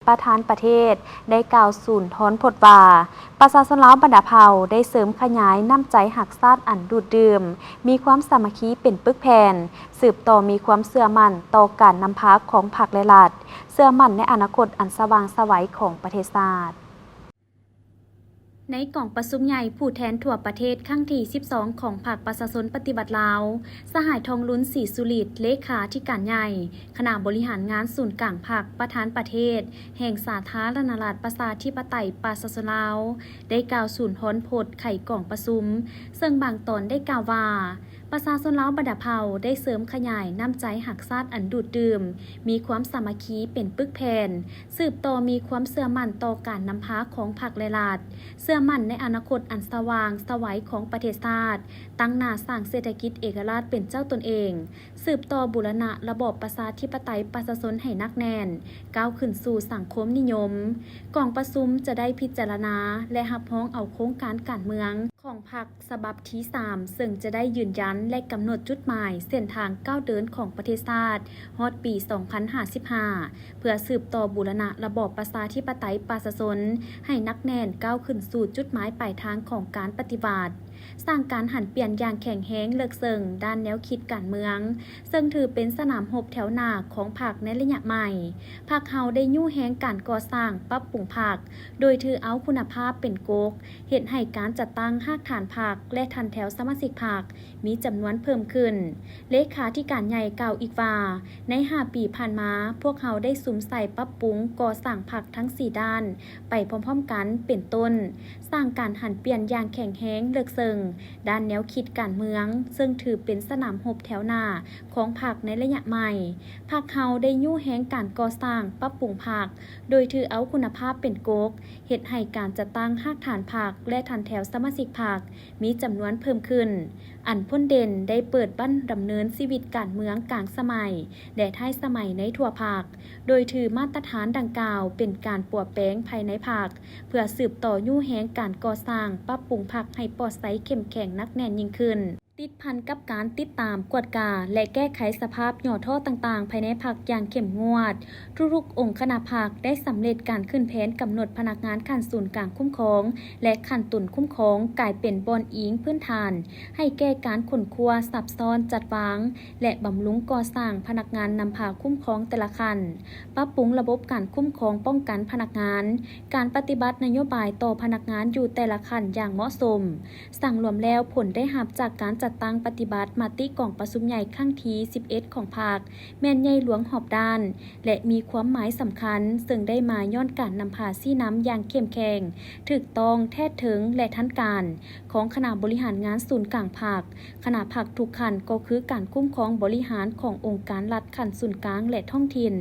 ປະທານປະເທດ ໄດ້ກ່າວສູນທອນພົດວ່າ ປະຊາຊົນລາວບັນດາເຜົ່າໄດ້ເສີມຂະຫຍາຍນ້ຳໃຈຮັກຊາດອັນດູດດື່ມ, ມີຄວາມສາມັກຄີເປັນປຶກແຜ່ນ, ສືບຕໍ່ມີຄວາມເຊື່ອໝັ້ນຕໍ່ການນຳພາຂອງພັກ ແລະ ລັດ, ເຊື່ອໝັ້ນໃນອະນາຄົດອັນສະຫວ່າງໄສຂອງປະເທດຊາດ. ໃນກອງປະຊຸມໃຫຍ່ຜູ້ແທນທົ່ວປະເທດຄັ້ງທີສິບສອງຂອງພັກປະຊາຊົນປະຕິວັດລາວ, ສະຫາຍ ທອງລຸນ ສີສຸລິດ ເລຂາທິການໃຫຍ່ ຄະນະບໍລິຫານງານສູນກາງພັກ ປະທານປະເທດແຫ່ງສາທາລະນະລັດ ປະຊາທິປະໄຕ ປະຊາຊົນລາວ ໄດ້ກ່າວສູນທອນພົດໄຂກອງປະຊຸມ, ເຊິ່ງບາງຕອນໄດ້ກ່າວວ່າ ປະຊາຊົນລາວບັນດາເຜົ່າໄດ້ເສີມຂະຫຍາຍນ້ຳໃຈຮັກຊາດອັນດູດດື່ມ, ມີຄວາມສາມັກຄີເປັນປຶກແຜ່ນ, ສືບຕໍ່ມີຄວາມເຊື່ອໝັ້ນຕໍ່ການນຳພາຂອງພັກ ແລະ ລັດ, ເຊື່ອໝັ້ນໃນອະນາຄົດອັນສະຫວ່າງໄສຂອງປະເທດຊາດ, ຕັ້ງໜ້າສ້າງເສດຖະກິດເອກະລາດເປັນເຈົ້າຕົນເອງ, ສືບຕໍ່ບູລະນະລະບອບປະຊາທິປະໄຕປະຊາຊົນໃຫ້ໜັກແໜ້ນ, ກ້າວຂຶ້ນສູ່ສັງຄົມນິຍົມ. ກອງປະຊຸມຈະໄດ້ພິຈາລະນາ ແລະ ຮັບຮອງເອົາໂຄງການການເມືອງຂອງພັກ ສະບັບທີສາມ ເຊິ່ງຈະໄດ້ຢືນຢັນ ແລະ ກຳນົດຈຸດໝາຍເສັ້ນທາງກ້າວເດີນຂອງປະເທດຊາດຮອດປີສອງພັນຫ້າສິບຫ້າ ເພື່ອສືບຕໍ່ບູລະນະລະບອບປະຊາທິປະໄຕປະຊາຊົນໃຫ້ໜັກແໜ້ນ, ກ້າວຂຶ້ນສູ່ຈຸດໝາຍປາຍທາງຂອງການປະຕິວັດ, ສ້າງການຫັນປ່ຽນຢ່າງແຂງແຮງເລິກເຊິ່ງດ້ານແນວຄິດການເມືອງ, ເຊິ່ງຖືເປັນສະໜາມຮົບແຖວໜ້າຂອງພັກໃນໄລຍະໃໝ່. ພັກເຮົາໄດ້ຍູ້ແຮງການກໍ່ສ້າງປັບປຸງພັກ, ໂດຍຖືເອົາຄຸນນະພາບເປັນກົກ, ເຮັດໃຫ້ການຈັດຕັ້ງຮາກຖານພັກ ແລະ ຖັນແຖວສະມາຊິກພັກມີຈຳນວນເພີ່ມຂຶ້ນ. ເລຂາທິການໃຫຍ່ກ່າວອີກວ່າ, ໃນຫ້າປີຜ່ານມາ, ພວກເຮົາໄດ້ສຸມໃສ່ປັບປຸງກໍ່ສ້າງພັກທັງສີ່ດ້ານໄປພ້ອມໆກັນ, ເປັນຕົ້ນ, ສ້າງການຫັນປ່ຽນຢ່າງແຂງແຮງເລິກເຊິ່ງດ້ານແນວຄິດການເມືອງ, ເຊິ່ງຖືເປັນສະໜາມຮົບແຖວໜ້າຂອງພັກໃນໄລຍະໃໝ່. ພັກເຮົາໄດ້ຍູ້ແຮງການກໍ່ສ້າງປັບປຸງພັກ, ໂດຍຖືເອົາຄຸນນະພາບເປັນກົກ, ເຮັດໃຫ້ການຈັດຕັ້ງຮາກຖານພັກ ແລະ ຖັນແຖວສະມາຊິກພັກມີຈຳນວນເພີ່ມຂຶ້ນ, ອັນພົ້ນເດັ່ນໄດ້ເປີດບັ້ນດຳເນີນຊີວິດການເມືອງກາງສະໄໝ ແລະ ທ້າຍສະໄໝໃນທົ່ວພັກ, ໂດຍຖືມາດຕະຖານດັ່ງກ່າວເປັນການປົວແປງພາຍໃນພັກ ເພື່ອສືບຕໍ່ຍູ້ແຮງການກໍ່ສ້າງປັບປຸງພັກໃຫ້ປອດໃສ, ເຂັ້ມແຂງ, ໜັກແໜ້ນຍິ່ງຂຶ້ນ. ຕິດພັນກັບການຕິດຕາມ, ກວດກາ ແລະ ແກ້ໄຂສະພາບຫຍໍ້ທໍ້ຕ່າງໆພາຍໃນພັກຢ່າງເຂັ້ມງວດ, ທຸກໆອົງຄະນະພັກໄດ້ສຳເລັດການຂຶ້ນແຜນກຳນົດພະນັກງານຂັ້ນສູນກາງຄຸ້ມຄອງ ແລະ ຂັ້ນຕົ້ນຄຸ້ມຄອງ ກາຍເປັນບ່ອນອີງພື້ນຖານໃຫ້ແກ່ການຄົ້ນຄວ້າ, ຊັບຊ້ອນ, ຈັດວາງ ແລະ ບຳລຸງກໍ່ສ້າງພະນັກງານນຳພາຄຸ້ມຄອງແຕ່ລະຂັ້ນ, ປັບປຸງລະບົບການຄຸ້ມຄອງປ້ອງກັນພະນັກງານ, ການປະຕິບັດນະໂຍບາຍຕໍ່ພະນັກງານຢູ່ແຕ່ລະຂັ້ນຢ່າງເໝາະສົມ. ສັງລວມແລ້ວ, ຜົນໄດ້ຮັບຈາກການຈັດຕັ້ງປະຕິບັດມະຕິກອງປະຊຸມໃຫຍ່ຄັ້ງທີສິບເອັດຂອງພັກ ແມ່ນໃຫຍ່ຫຼວງຮອບດ້ານ ແລະ ມີຄວາມໝາຍສຳຄັນ, ເຊິ່ງໄດ້ມາຍ້ອນການນຳພາຊີ້ນຳຢ່າງເຂັ້ມແຂງ, ຖືກຕ້ອງ, ແທດເຖິງ ແລະ ທັນການ ຂອງຄະນະບໍລິຫານງານສູນກາງພັກ. ຄະນະພັກທຸກຂັ້ນກໍຄືການຄຸ້ມຄອງບໍລິຫານຂອງອົງການລັດຂັ້ນສູນກາງ ແລະ ທ້ອງຖິ່ນ.